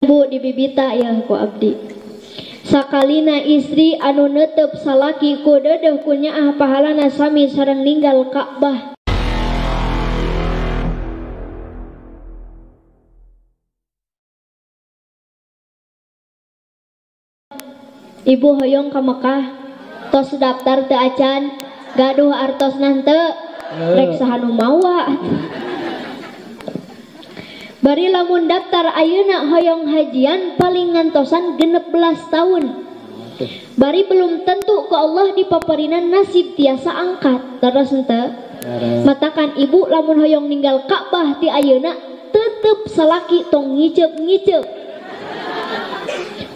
Bu di bibita ya ku abdi. Sakalina istri anu netep salaki ku dedeh ku nyaah pahalana sami sareng ninggal Ka'bah. Ibu hoyong ka Mekah tos daftar teu acan gaduh artosna henteu rek saha nu mawa. Bari lamun daftar ayeuna hoyong hajian paling ngantosan 16 tahun. Bari belum tentu ke Allah dipaparinan nasib tiasa angkat. Terus henteu? Matakan ibu lamun hoyong ninggal Ka'bah ti ayeuna tetep salaki tong ngiceup-ngiceup.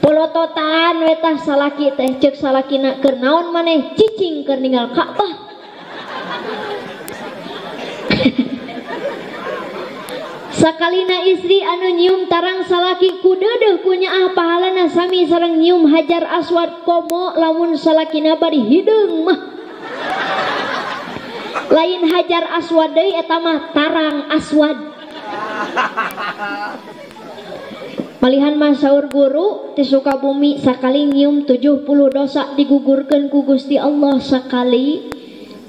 Polototan we tah salaki teh ceuk salakina keur naon maneh cicing keur ninggal Ka'bah. Sakalina istri anu nyium tarang salaki ku deudeuh ku nyaah pahalana sami sareng nyium hajar aswad komo lamun salakina bari hideung mah. Lain hajar aswad deui eta mah tarang aswad. Malihan mah saur guru ti Sukabumi sakali nyium 70 dosa digugurkeun ku Gusti Allah sakali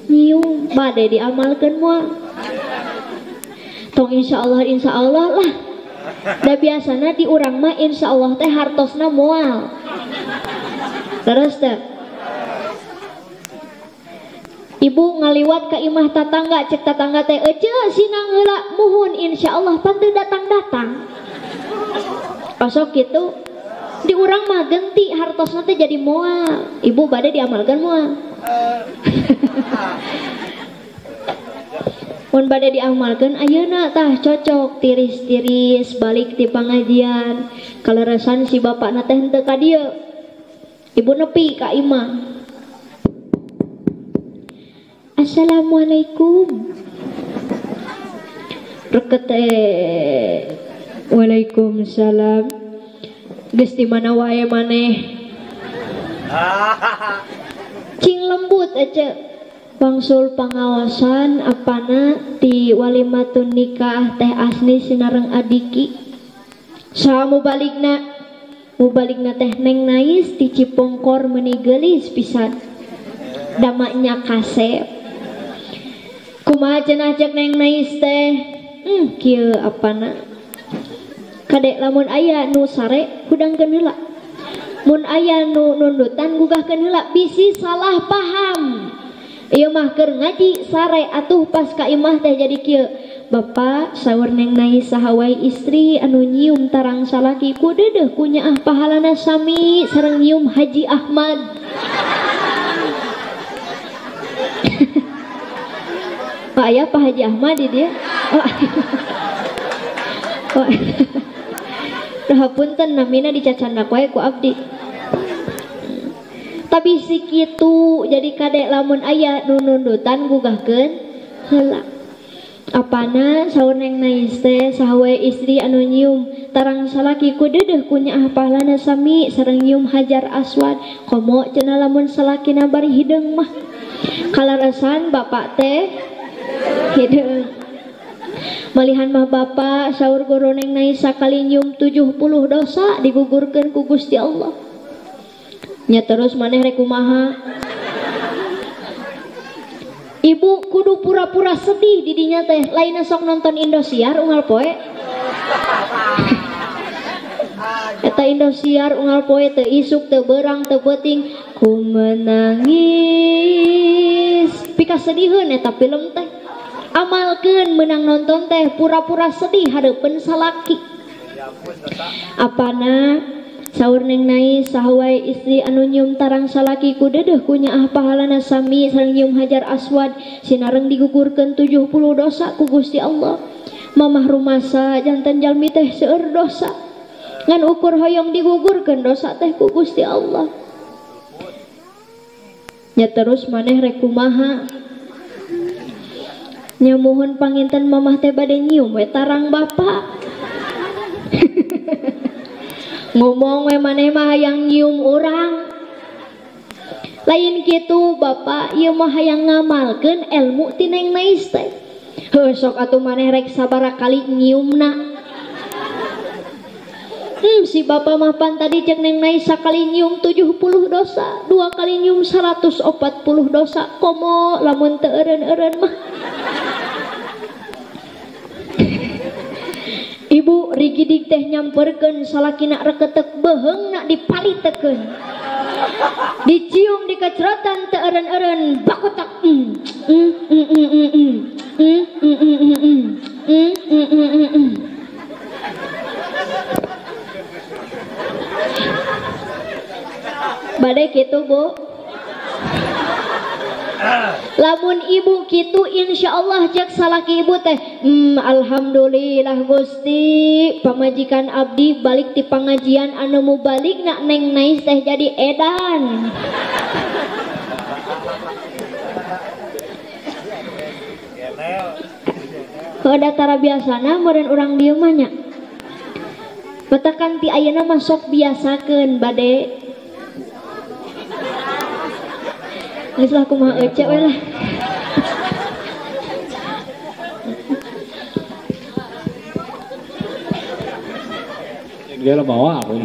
nyium bade diamalkeun moal. Tong insyaallah insyaallah lah. Da biasana di urang mah insyaallah teh hartosna moal. Terus teh ibu ngaliwat ka imah tatangga cek tatangga teh ece sinang heula muhun insyaallah pan teu datang-datang. Osok kitu di urang mah genti hartosna teh jadi moal. Ibu bade diamalkeun moal. Mun bade diamalkeun ayeuna tah cocok tiris-tiris balik ti pangajian kaleresan si bapakna teh henteu ka dieu. Ibu nepi ka imah. Assalamualaikum. Reket teh. Waalaikumsalam. Geus di mana wae maneh? Cing lembut ece. Wangsul pangaosan apana ti walimatun nikah teh Asni sinareng adiki. Saha mubaligna? Mubaligna teh Neng Nais ti Cipongkor meuni geulis pisan. Damaknya kasep. Kumaha cenah cek Neng Nais teh? Kieu apana? Kadek lamun aya nu sare hudangkeun heula. Mun aya nu nundutan gugahkeun heula bisi salah paham. Ieu mah keur ngaji sare atuh pas ka imah teh jadi kieu. Bapak saur Neng Nais saha wae istri anu nyium tarang salaki ku deudeuh ku nyaah pahalana sami sareng nyium Haji Ahmad. Pak aya Pak Haji Ahmad di dieu. Oh. Oh. Duh punten namina dicacandak wae ku abdi. Tapi si kitu jadi kadek lamun aya nu nundutan gugahkeun heula. Apana saur Neng Nais teh saha wae istri anu nyium tarang salaki ku deudeuh ku nyaah pahalana sami sareng nyium hajar aswad komo cenah lamun salakina bari hideung mah. Kaleresan bapak teh hideung. Malihan mah bapak saur guru Neng Nais sakali nyium 70 dosa digugurkeun ku Gusti Allah. Nya terus maneh rek kumaha? Ibu kudu pura-pura sedih di dinya teh, lainna sok nonton Indosiar unggal poe. Eta Indosiar unggal poe teu isuk teu beurang teu peuting ku menangis. Pikasediheun eta film teh. Amalkeun menang nonton teh pura-pura sedih hareupeun salaki. Apana saur Neng Nais saha wae istri anu nyium tarang salaki ku deudeuh ku nyaah pahalana sami sareng nyium hajar aswad sinareng digugurkeun 70 dosa ku Gusti Allah. Mamah rumasa janten jalmi teh seueur dosa. Ngan ukur hoyong digugurkeun dosa teh ku Gusti Allah. Nya terus maneh rek kumaha? Nya muhun panginten mamah teh bade nyium we tarang bapak. Ngomong we maneh mah hayang nyium urang. Lain kitu bapak, ieu mah hayang ngamalkeun ilmu ti Neng Nais teh. Heuh sok atuh maneh rek sabaraha kali nyiumna. Si bapak mah pan tadi cek Neng Nais sakali nyium 70 dosa, 2 kali nyium 140 dosa. Komo lamun teu eureun-eureun mah. Ibu rigidig teh nyamperkeun salakina reketek beuheungna dipalitekeun. Dicium dikecerotan teu eureun-eureun bakotak. Bade kitu Bu. Lamun ibu kitu insyaallah cek salaki ibu teh alhamdulillah Gusti pamajikan abdi balik ti pangajian anu mubalik nak Neng Nais teh jadi edan. Heuh tara biasana meureun urang dieu mah nya. Betakan ti ayeuna mah sok biasakeun bade. Geus lah kumaha ece we lah. Dia lah bawa aku.